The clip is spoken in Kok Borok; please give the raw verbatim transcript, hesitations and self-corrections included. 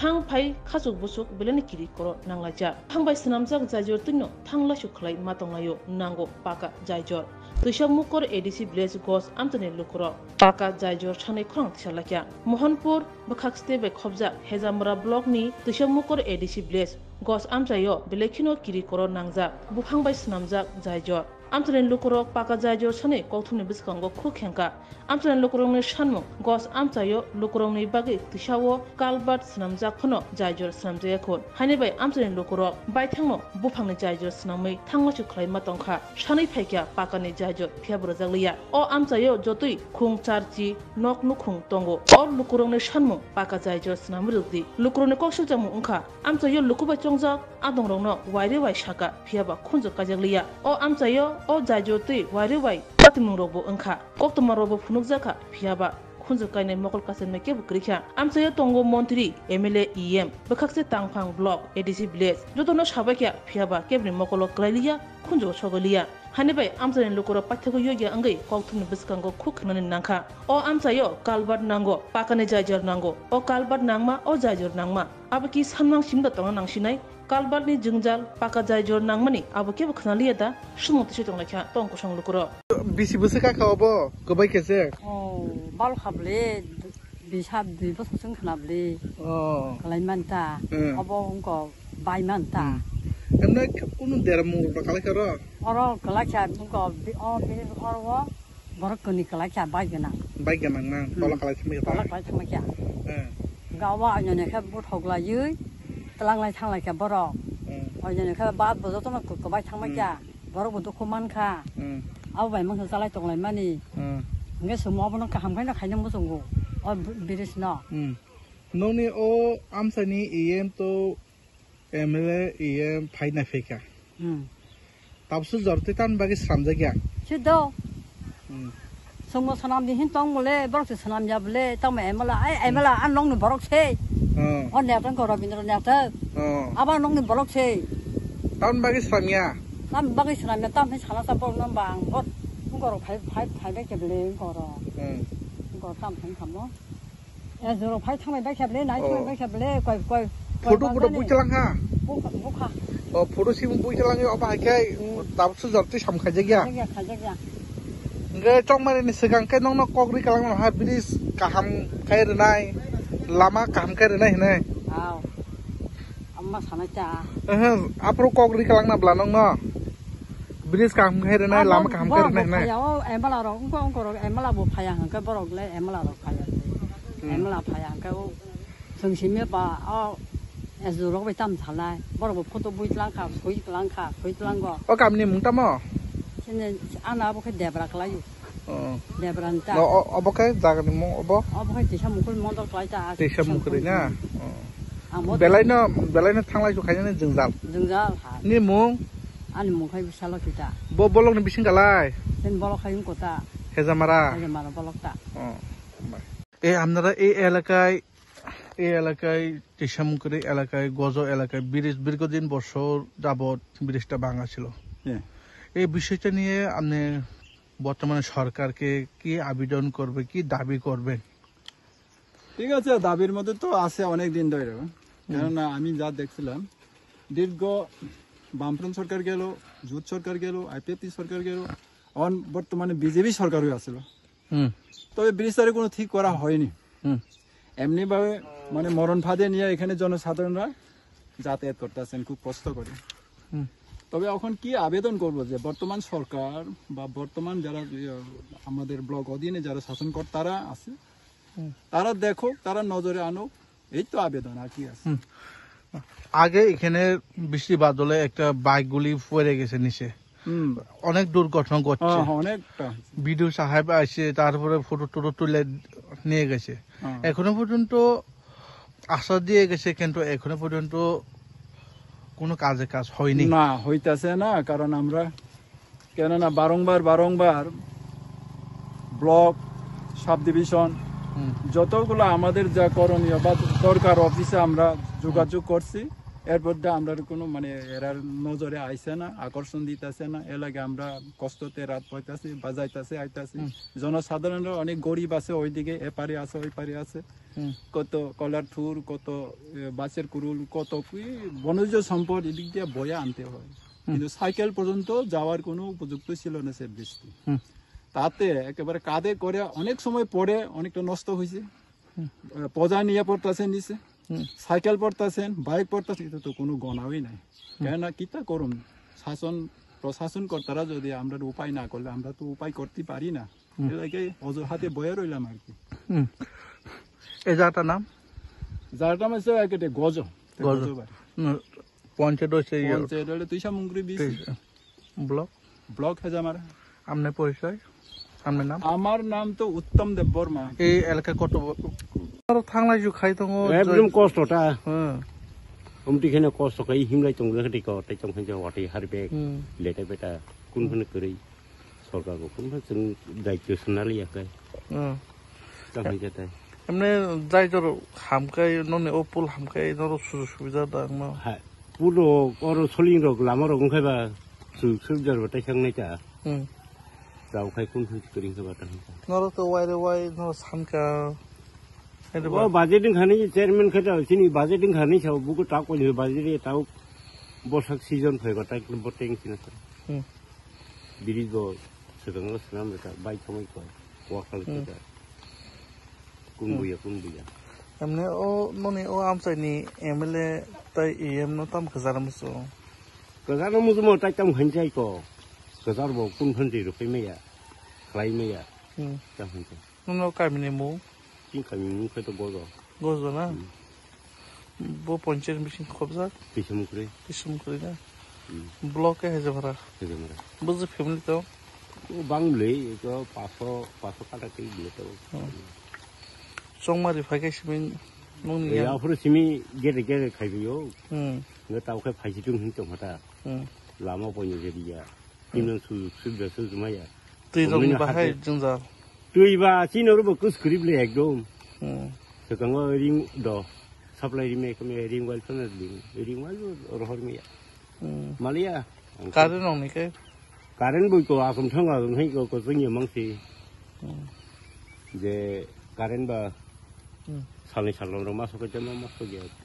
Thang phai khachuk buchuk belaini kiri koro nanglaijak. Thang bai swnamjak jaijor twino thang laisu khlai ma tonglaio, nango paka jaijor. Twisa Mukor A D C village Gos amchaini lukurok paka jaijor sanwi khorang tisa laikha. Mohanpur bwkhak state bai khobjak Hejamura block ni Twisa Mukor A D C village Gos amchaio belai kheno kiri koro nangjak buphang bai swnamjak jaijor. Amchaini lukurok paka jaijor sanwi kokthumni bwskango khuk khengkha. Amchaini lukurokni sanmung, Gos amchaio lukurokni bagwi twisao culvert swnamjak phano jaijor swnamjakya khun. Haini bai amchaini lukurok baithangno buphangni jaijor swnamwi thanglachu khlaima tongkha. Sanwi phaikha pakani jaijor, phiyabo rwjakliya. O amchaio jotoi khung charchi nok nukhung tongo. O lukurokni sanmung paka jaijor swnamwi rwdi. Lukurokni kok siljakmung wngkha, amchaio luku bai chongjak adongrokno waire wai saka, phiyaba khunju kaijakliya. O amchaio o jaijor twi waire wai patimungrokbo wngkha. Koktwmarokbo phunukjakha, phiyaba khunju kainai mokol kachemnai kebo kwrwikha. Amchaio tongo montri, M L A, E M, bwkhakse Tangphang block, A D C village. Jotono sabaikha, phiyaba keboni mokolo kwlailiya, khunjugo sogoliya. Hani bai amchaini lukurok paithakgo yogya wngwi kokthumni bwskango khuk khenani nangkha. O amchaio culvert nango, pakani jaijor nango. O culvert nangma, o jaijor nangma. Abo ki sanmang simda tongna nangsinai? Culvert ni jwngjal, paka jaijor nangmani abo kebo khwnaliya da? Sumung tisi tonglaikha tong kosong lukurok. Bisi bwswk kha obo? Kwbai khe se? Oh, bal kha bwle, bisa dui bosor chwng khna bwle. Oh. Kalai man ta. Hmm. Obo wngko bai man ta. Hmm. Emne kunu dera mung rok kalai kha ro? Oro kalai kha wngko bi-, o bi-, oro o borok kwnwi kalai kha bai gwnang. Bai gwnang na? Hmm. Tola kalai thangma kha? Tola kalai thangma kha. Hmm. Gawa anyone khe buthok laiwi tlanglai thanglai kha borok. Hmm. Anyone khe bat bo jotono kwbai thangma kha. Hmm. Borok bo dukhu man kha. Hmm. Abo bai mangsa chalai tonglai mani. Hmm. Hwnkhe chwng obono kaham khe no khaina muchungo o bridge no. Hmm. Nokni o amsani E M to M L A, E M phai nai phaikha. Hmm. Tabsu jor twi tamni bagwi swnamjakya? Sido. Hmm. Chwngbo swnam di hin tong bole, borok se swnam ya bole, tamo M L A, ai, hmm, M L A, a nokni borok se. Oh. O netok ko Rabindra netok. Oh. Abo nokni borok se. Tamni bagwi swnamya? Tamni bagwi swnamya, tam hin sana sa borok no bang, bot, borok phai, phai, phai bai khe bole, borok. Hmm. Borok tam hin kamo. E joro phai thangbai bai khe bole, nai thangbai bai khe bole, koi, koi, koi photo, photo bui tlang ha? Bukha, bukha. O, photo simi bui tlang yo, obo hai khe, mm, tabuk se jor twi sam khaijak ya? Khaijak ya, khaijak ya. Hwnkhe chongmani ni swkang khe nokno kok ri kalang ha, bridge kaham khai rwnai, lama kaham khai rwnai hinwi. Aw. Amma sanai cha. Ehe, aphuru kok ri kalang na bwla nokno? Bridge kaham khai rwnai, lama kaham khai rwnai hinwi. Phaya, o M L A rok, wngkha wngkha rok M L A bo phaya hwnkhe borok le M L A rok phaya. Hmm. M L A phaya hwnkhe o chwng simi ba o S D O rok bai tam salai. Borok bo photo bui tlang kha, soi tlang kha, soi tlang go. O kamni mung tamo? Sini ana abo khe Debra kwlai. Oh. Debra ni ta. No, o-, obo khe jaga ni mung obo? Obo khe Tisa Mukuri mondol kwlai ta. Tisa Mukuri na? Oh. Ang bo belaino, belaino thanglai su khainani jwngjal. Jwngjal ha. Ni mung? Ani mung khai Bisalo Kita. Bo bolok ni bising kalai? Ten bolok khai wngko ta. Hejamara? Hejamara bolok ta. Oh. E, আপনারা এই এলাকায়, এই এলাকায় টিশামুকুরি এলাকায়, গজ এলাকায় ব্রিজ দীর্ঘদিন বছর যাবৎ ব্রিজটা ভাঙা ছিল। হ্যাঁ। এই বিষয়টা নিয়ে আপনি বর্তমানে সরকারকে কি আবেদন করবে, কি দাবি করবেন? ঠিক আছে, দাবির মধ্যে তো আছে অনেক দিন ধরে, হুম। কেননা আমি যা দেখছিলাম, দীর্ঘ বামফ্রন্ট সরকার গেল, জোট সরকার গেল, আইপিএফটি সরকার গেল, এখন বর্তমানে বিজেপি সরকারও আসলো। হুম। তবে ব্রিজটারে কোনো ঠিক করা হয়নি। হুম। এমনিভাবে মানে মরণ ফাঁদে নিয়ে এখানে জনসাধারণরা যাতায়াত করতেছেন খুব কষ্ট করে। হুম। তবে এখন কি আবেদন করব যে বর্তমান সরকার বা বর্তমান যারা, ইয়ে, আমাদের ব্লক অধীনে যারা শাসনকর্তারা আছে, হুম। তারা দেখো, তারা নজরে আনো, এই তো আবেদন, আর কি আছে? হুম। আগে এখানে বৃষ্টি বাদলে একটা বাইক গুলি পড়ে গেছে নিচে। হুম। অনেক দুর্ঘটনা ঘটছে। হ্যাঁ, হ্যাঁ, অনেকটা। বিডিও সাহেব আসে, তারপরে ফটো টটো তুলে নিয়ে গেছে। হ্যাঁ। এখনো পর্যন্ত আশ্বাস দিয়ে গেছে, কিন্তু এখনো পর্যন্ত কোনো কাজে কাজ হয়নি। না, হইতাছে না, কারণ আমরা, কেননা বারংবার, বারংবার ব্লক, সাব ডিভিশন, হুম। যতগুলো আমাদের যা করণীয় বা দরকার অফিসে আমরা যোগাযোগ হুম। করছি, এর মধ্যে আমরা কোনো মানে এরার নজরে আইছে না, আকর্ষণ দিতেছে না, এর লাগে আমরা কষ্টতে রাত পাইতাছি, বাজাইতাছি, আইতাছি। হুম। জনসাধারণরা অনেক গরিব আছে, ওইদিকে এপারে আছে, ওই পারে আছে। হুম। কত কলার থুর, কত, এ, বাঁশের কুড়ুল, কত কি বনজ সম্পদ এদিক দিয়ে বয়ে আনতে হয়। হুম। কিন্তু সাইকেল পর্যন্ত যাওয়ার কোনো উপযুক্ত ছিল না সে বৃষ্টি। হুম। তাতে একেবারে কাঁধে করে অনেক সময় পড়ে অনেকটা নষ্ট হয়েছে। হুম। এ, পজা নিয়ে পড়তেছে নিচে, হুম। সাইকেল পড়তেছেন, বাইক পড়তেছে, এটা তো কোনো গণাই নাই। হুম। কেননা কিতা করুন, শাসন, প্রশাসন কর্তারা যদি আমরা উপায় না করলে আমরা তো উপায় করতে পারি না। হুম। এর লাগে অজুহাতে বয়ে রইলাম আর কি। হুম। এই জায়গাটার নাম? জায়গাটার নাম হচ্ছে একেবারে গজ, গজ। গজ বাড়ি। হুম। পঞ্চায়েত হচ্ছে ইয়ে। পঞ্চায়েত হলে তুইশা মুংগুরি বিসি। তুইশা। ব্লক? ব্লক হেজামারা। আপনার পরিচয়? আপনার নাম? আমার নাম তো উত্তম দেববর্মা। এই এলাকা কত ব-, আরো থাংলাইজু খাই তো একদম কষ্টটা। হ্যাঁ। Omti kheno kosto khai himlai tongo, khe tei ko, tei tong khe watwi harbek, hmm, leta beta, kun, hmm, phano kwrwi, sorkar bo kun phano chwng daityo swnna liya khe. Hmm. Tamo hwnkhe tai. Emne jai jor hamkai, noni o pul hamkai, noro sujuk subida da wngma? Ha, pulo oro soling rok, lama rok wngkhai ba, sujuk subida rok tai sangnai ta. Hmm. Rao khai kun phano kwrwi khe ba ta hwnkhe. Noro to waire wai, noro sanka. Ede o ba. Budget wngkha ni chairman khe ta chini budget wngkha ni sa buku ta koi budget ta bosak season phai ba ta bo teng china sa. Hmm. Biri bo segang lo senam reka bai thomai ko wa khal, hmm, khe ta. Kun, hmm, buya, kun buya. Emne o noni o amchai ni M L A tai E M no tam khajana musu. Khajana musu mo tai tam khanchai ko. Khajar bo kun phanti rupai maya. Khlai maya. Hmm. Tam khanchai. Nono kamini mung? Chini kamini mung khe to Gojo. Gojo na? Hmm. Bo ponchayat bising khobjak? Kisamukri. Kisamukri na? Hmm. Block ke Hejamara? Hejamara. Bo je family to? O bang bwlwi, eko paso, paso kata tei bwlwi to. Hmm. Chongmari phai khe simi nungni ya? Aphuru simi gede gede khai bio. Hmm. Nge tau khe phai situng hin tong hata. Hmm. Lama poino je dia. Imang su, su da su maya. Twi rokni bahai jwngjal. Twi ba chini oro bo kus kwrwi bwle ekdom. Hmm. Swkango ring do. Supply ring mai kami ring wal phano ring. Ring wal rohor maya. Hmm. Maliya. Current rokni khe? Current boi ko asom thang asom hai ko ko jengya mangsi. Hmm. Je current ba, hmm, salni salon ro maso ko jama maso ge.